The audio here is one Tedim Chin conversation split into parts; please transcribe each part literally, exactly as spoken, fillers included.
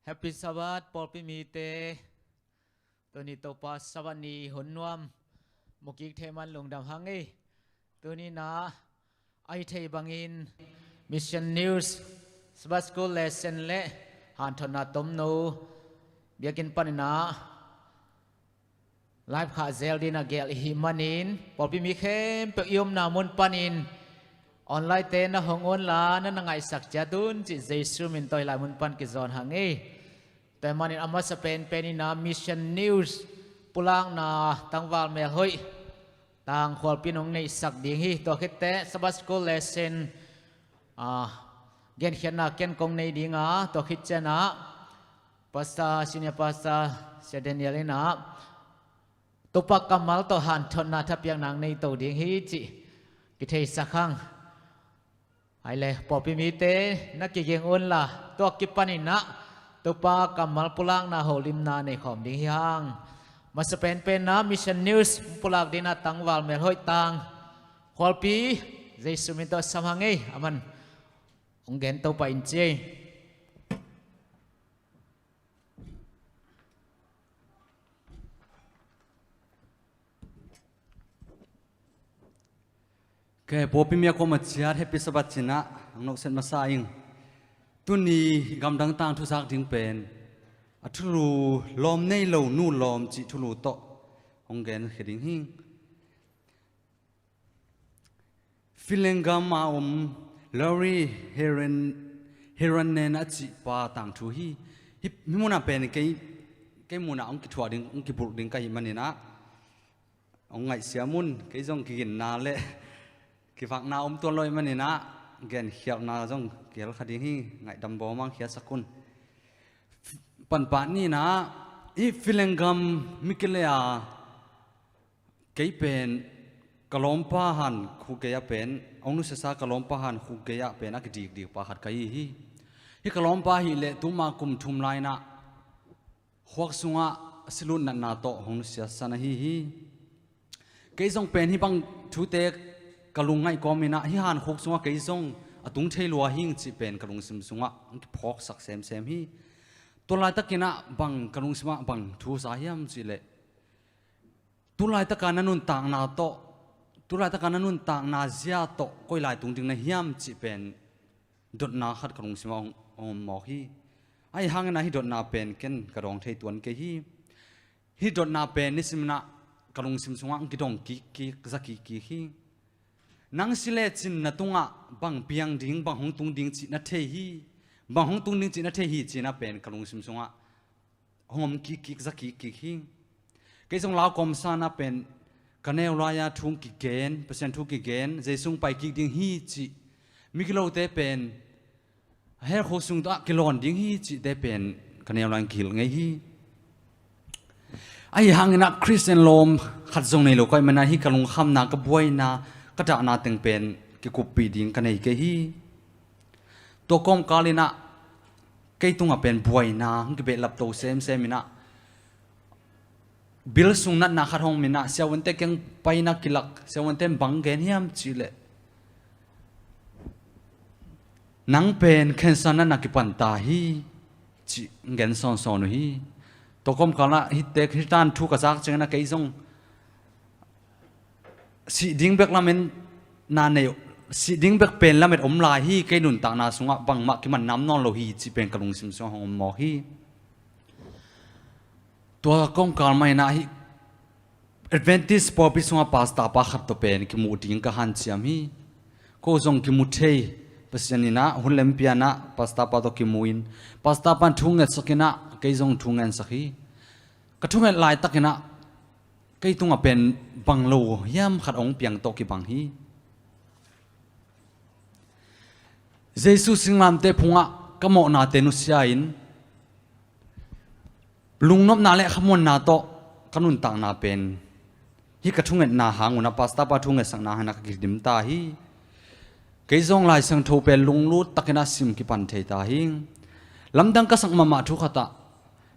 Happy Sabbath, pawlpi mite. Tuni Topa Sabbath ni hun nuam mukik thei man lungdam hang ei. Tuni na ai thei bangin Mission News, Sabbath School lesson le hanthotna tomno biakinn panin ah live khah zel dingin a gelh i hih manin, pawlpi mi khempeuh i omna mun panin online te na hong unla, na na ngaihsak ciat un cih Jesu min tawh hih lai mun pan kizawn hang ei. Tua ahih manin a masa penpen in ah Mission News pulakna tangval melhoih tang khualpi in hong neihsak ding hi. Tua khit teh Sabbath School lesson, ah, genkhiatna ken kong nei ding a, tua khit ciangin ah Pastor, Senior Pastor Sia Daniel in ah Topa kammal tawh hanthotna thapiakna nei to ding hi cih kitheisak hang. Ai le, pawlpi mite na kiging unla, tua kipanin ah Topa kammal pulakna holimna nei khawm ding hi hang. Masa penpen ah Mission News pulak dingin ah tangval melhoih tang khualpi Jesu min tawh sam hang ei. Aman hong gen to pah in ci ei. Kei pawlpi mi a kuamah ciat Happy Sabbath ci-in ah hong nokset masa ing. Tuni gamdang tangthu zak ding pen a thulu, lawm nei lo nu lawm cih thulu tawh hong genkhia ding hi. Finland gam a om Lauri Hiran, Hiranena a cih pa tangthu hi. Hih, hih mun ah pen kei, kei mun ah hong kithuah ding, hong kibulh ding ka hih manin ah hong ngaihsiam un. Kei zong kiginna le kivakna om tuan lo ahih manin ah genkhialhna zong kihel kha ding hi. Ngaihdam bawm hang, khiasak un. Panpah ni-in ah, hih Finland gam mi kile a, kei pen ka lawmpa han khu gei ah pen, hong nusiasa ka lawmpa han khu gei ah pen a kidikdik pa khat ka hi hi. Hih ka lawmpa ahih leh tuma kum thum lai-in ah khuak sungah silut natna tawh hong nusiasa na hi hi. Kei zong pen hih bang thute ka lungngaih kawmin ah hih hankhuk sungah kei zong a tung thei lua hing cih pen ka lungsim sungah hong kiphawksak semsem hi. Tua laitakin ah bang ka lungsim ah bang thu za hiam cih leh, tu laitaka na nuntakna tawh, tu laitaka na nuntakna zia tawh koi lai tung ding na hiam cih pen dotna khat ka lungsim ah hong, hong om mawk hi. Ahi hangin ah hih dotna pen ken ka dawng thei tuan kei hi. Hih dotna pen nisimin ah ka lungsim sungah hong kidong kikkik, za kikkik hi. Nang si lecin na tungah bang piang ding, bang hong tung ding cih na thei hi. Bang hong tung ding cih na thei hi ci-in ah pen ka lungsim sungah hong om kikkik, za kikkik hi. Kei zong lau kawmsa-in ah pen ka neu lai-a thu kigen, Pasian thu kigen, Jesu hong pai kik ding hi cih, mi gilote pen a hell khuk sung tawh a kilawn ding hi cihte pen ka neu lai-in kihilh ngei hi. Ahi hangin ah Khristian lawm khat zong nei lo ka hih manin ah hih ka lungkhamna, ka buaina, ka dahna teng pen kikuppih ding ka nei kei hi. Tua kawmkal in ah kei tungah pen buaina hong kibehlap to semsem in ah, bil sung natna khat hong om in ah, siavuante kiang pai-in ah kilak, siavuante in bang gen hiam cih leh, nang pen cancer natna kipan ta hi, cih gen sawnsawn uh hi. Tua kawmkal ah hihte, hih tan thu ka zak ciangin ah kei zong sih ding bek lametna nei, sih ding bek pen lamet om lai hi, kei nuntakna sungah bangmah kiman nam nawn lo hi cih pen ka lungsim sungah hong om mawk hi. Tua kawmkal mah in ah hih Adventist pawlpi sungah pastor pa khat tawh pen kimuh ding ka hanciam hi. Ko zong kimu thei, Pasian in ah hun lem pia-in ah pastor pa tawh kimu in, pastor pa in thu ngetsak in ah kei zong thu ngetsak hi. Ka thunget laitakin ah kei tungah pen bang lo hiam khat hong piang tawh kibang hi. Jesu singlamteh phungah ka mawhnate nusia-in, lungnopna le khamuanna tawh ka nuntakna pen hih ka thungetna hang un ah, pastor pa thu ngetsakna hang in ah ka kidim ta hi. Kei zong Lai Siangtho pen lunglut takin ah sim kipan thei ta hi. Lamdang ka sak mahmah thu khat ah,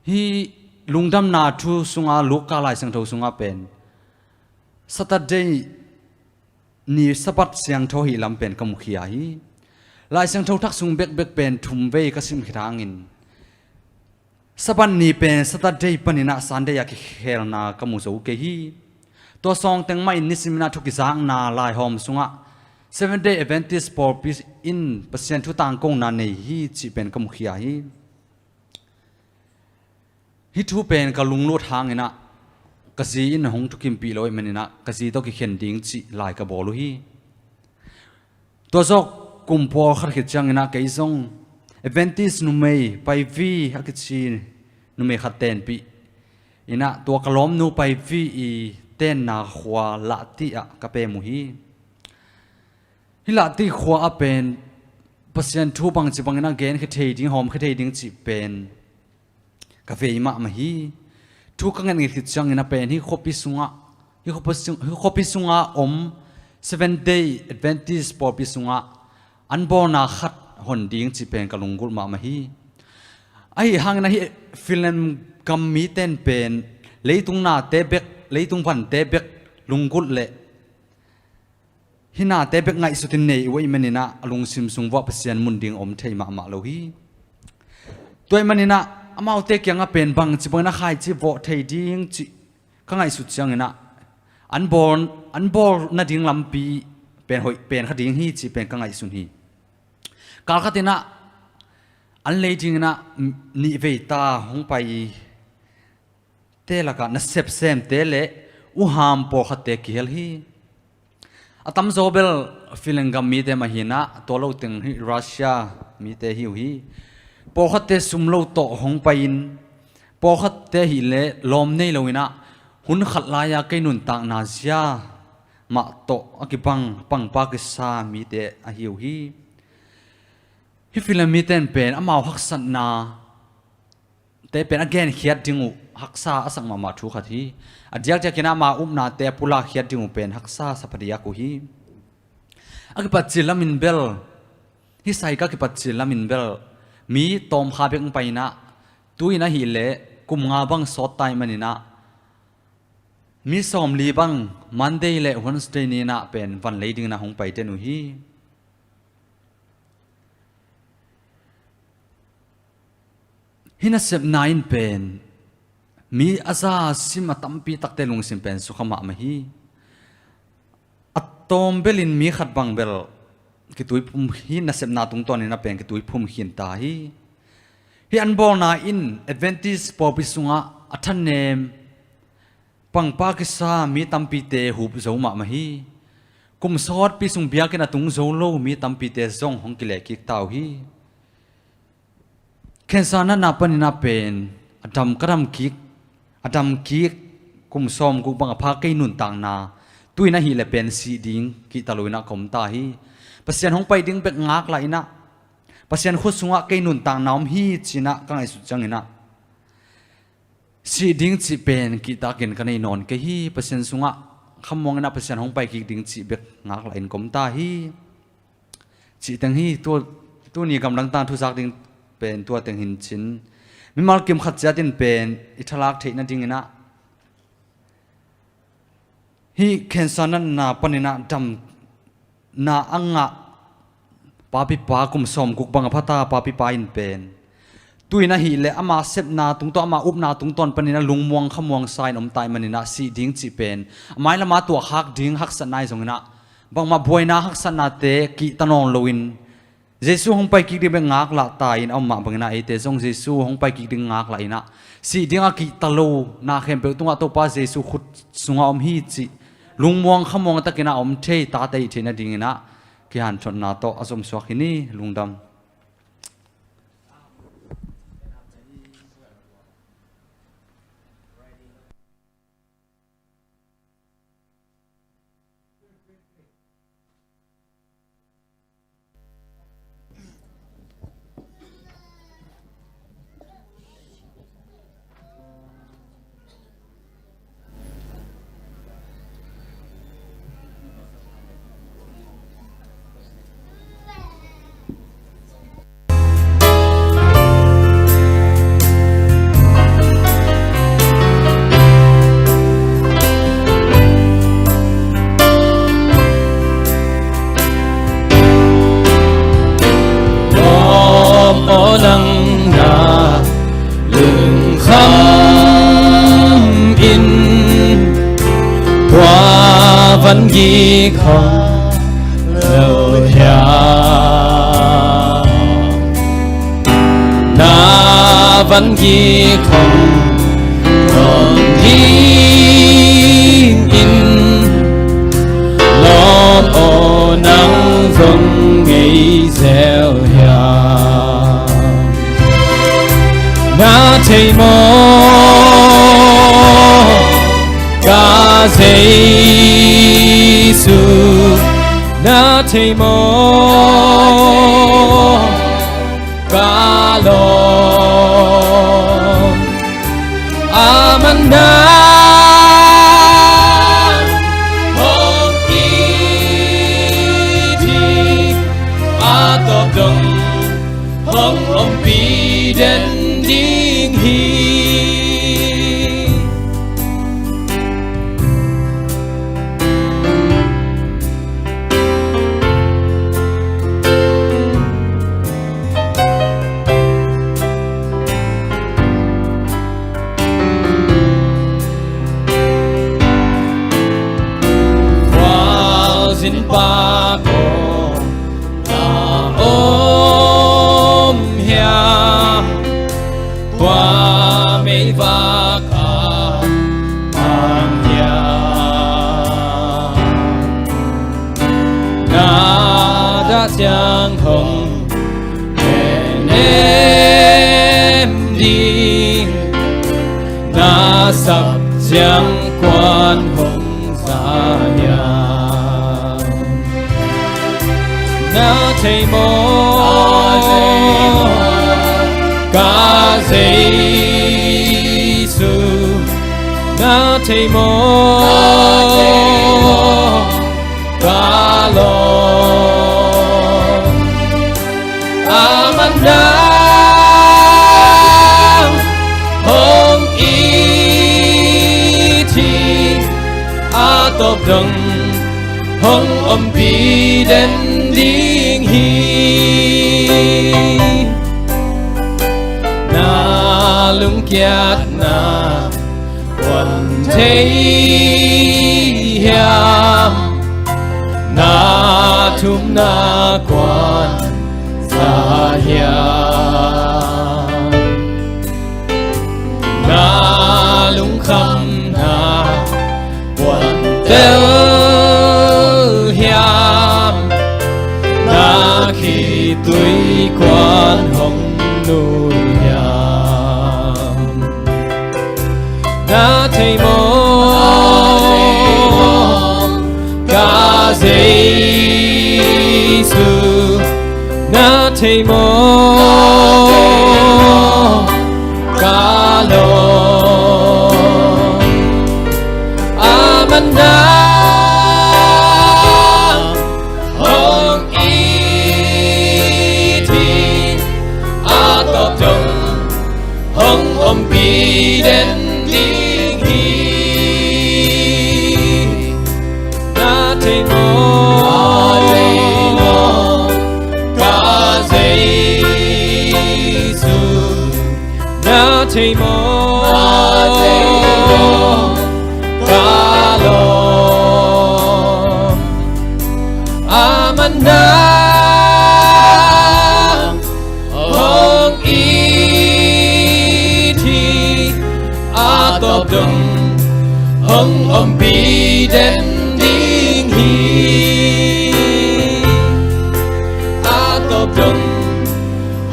hih lungdamna thu sungah, Luka Lai Siangtho sungah pen Saturday ni Sabbath siangtho ahih lam pen ka mukhia hi. Lai Siangtho Thak sung bekbek pen thum vei ka sim khit hangin, Sabbath ni pen Saturday panin ah Sunday a kikhelna ka mu zo kei hi. Tua sawng teng mah in nisimin ah thu kizakna laihawm sungah Seventh Day Adventist pawlpi in Pasian thu tangkona nei hi cih pen ka mukhia hi. Hih thu pen ka lunglut hangin ah ka zi in hong thukimpih lo ahih manin ah ka zi tawh kikhen ding cih lai ka bawl uh hi. Tua zawh kum pawlkhat khit ciangin ah kei zong Adventist numei Paivi a kici numei khat tenpih in ah tua ka lawmnu Paivi i tenna khua Lahti ah ka pem uh hi. Hih Lahti khua ah pen Pasian thu bangci bangin ah genkhia thei ding, hawmkhia thei ding cih pen ka vei mahmah hi. Thu ka ngetnget khit ciangin ah pen hih khuapi sungah, hih khuapi sung, hih khuapi sungah om Seventh Day Adventist pawlpi sungah an bawlna khat hon ding cih pen ka lunggulh mahmah hi. Ahi hangin ah hih Finland gam miten pen leitung nate bek, leitung vante bek lunggulh leh hih nate bek ngaihsutin nei uh ahih manin ah a lungsim sung vuah Pasian mun ding om thei mahmah lo hi. Tua ahih manin ah amaute kiangah pen bangci bangin ah khaici vawh thei ding cih ka ngaihsut ciangin ah an bawl, an bawl nading lampi pen hoih pen kha ding hi cih pen ka ngaihsun hi. Kal khatin ah an lei dingin ah nihvei ta hong pai te lakah nasep semte le uham pawlkhatte kihel hi. A tamzaw bel Finland gam mite mah hi in ah tua lo teng hih Russia mite hi uh hi. Pawlkhatte sum lo tawh hong pai-in pawlkhatte ahih leh lawm nei lo in ah hun khat lai-a kei nuntakna zia mah tawh a kibang pangpa kisa mite ahi uh hi. Hih Finland mite in pen amau haksatna te pen a genkhiat ding uh haksa a sak mahmah thu khat hi. A diakdiakin ah ama upnate a pulak khiat ding uh pen haksa sa phadiak uh hi. A kipat cil lamin bel, hih saika kipat cil lamin bel mi tawmkha bek hong pai in ah tu-in ahih leh kum nga bang sawt ta ahih manin ah mi sawmli bang Monday le Wednesday ni-in ah pen van lei dingin ah hong pai den uh hi. Hih nasepna in pen mi a za sim a tampi takte lungsim pen sukha mahmah hi. A tawm belin mi khat bang bel kituiphum, hih nasepna tungtawnin ah pen kituiphum khin ta hi. Hih an bawlna in Adventist pawlpi sungah a thanem pangpa kisa mi tampite hup zo mahmah hi. Kum sawtpi sung biakinn a tung zo lo mi tampite zong hong kilehkik ta uh hi. Khensa natna panin ah pen a dam ka dam kik, a dam kik kum sawmguk bang a pha kei nuntakna tu-in ahih leh pen sih ding kihta lo-in ah ka om ta hi. Pasian hong pai ding bek ngaklah in ah Pasian khut sungah kei nuntakna om hi ci-in ah ka ngaihsut ciangin ah sih ding cih pen kihtakin ka nei nawn kei hi. Pasian sungah khamuang in ah Pasian hong pai kik ding cih bek ngaklah in ka om ta hi. Cih teng hi. Tua, tuni gamdang tangthu zak ding pen tua teng hi in cin, mimal kim khat ciat in pen i thalak theih nadingin ah hih khensa natna panin ah damna a ngah papipa, kum sawmguk bang a pha ta papipa in pen tu-in ahih leh ama sepna tungtawn, ama upna tungtawn panin ah lungmuang khamuang sa-in om ta ahih manin ah sih ding cih pen a mailam a tuahkhak ding haksatna ahi zongin ah bangmah buaina haksatnate kihta nawn loin Jesu hong pai kik ding bek ngaklah ta in a om mah bangin ah eite zong Jesu hong pai kik ding ngaklah in ah sih ding a kihta lo na khempeuh tungah Topa Jesu khut sungah om hi cih lungmuang khamuang takin ah om thei tate i theih nadingin ah kihanthawnna tawh a zomsuak hi ni. Lungdam. Van gik hong lo hiam? Na van gik hong dong dingin lawm aw, nang zong ngei zel hiam? Na thei maw ka Jesu? Na thei maw ka lawm? Aman nang hong it hi, a tawp dong hong ompih den ding hi. Khualzin pa kong a om hiam? Tua meivak a mang hiam? Na dah ciang hong en em ding, na sap ciang kuan hong za hiam? Na thei maw ka Jesu? Na thei maw ka lawm? Aman nang hong it hi, a tawp dong hong ompih den ding hi. Na lungkiatna kuan thei hiam? Na thumna kuan za hiam? Na lungkhamna kuan tel hiam? Na khitui kuan hong nui hiam? Na thei maw ka Jesu? Na thei maw ka lawm? Aman nang hong it hi, a tawp dong hong ompih den ding hi. Na thei maw ka Jesu? Na thei maw ka lawm? Aman nang hong it hi, a tawp dong hong ompih den ding hi. A tawp dong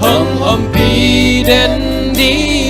hong ompih den ding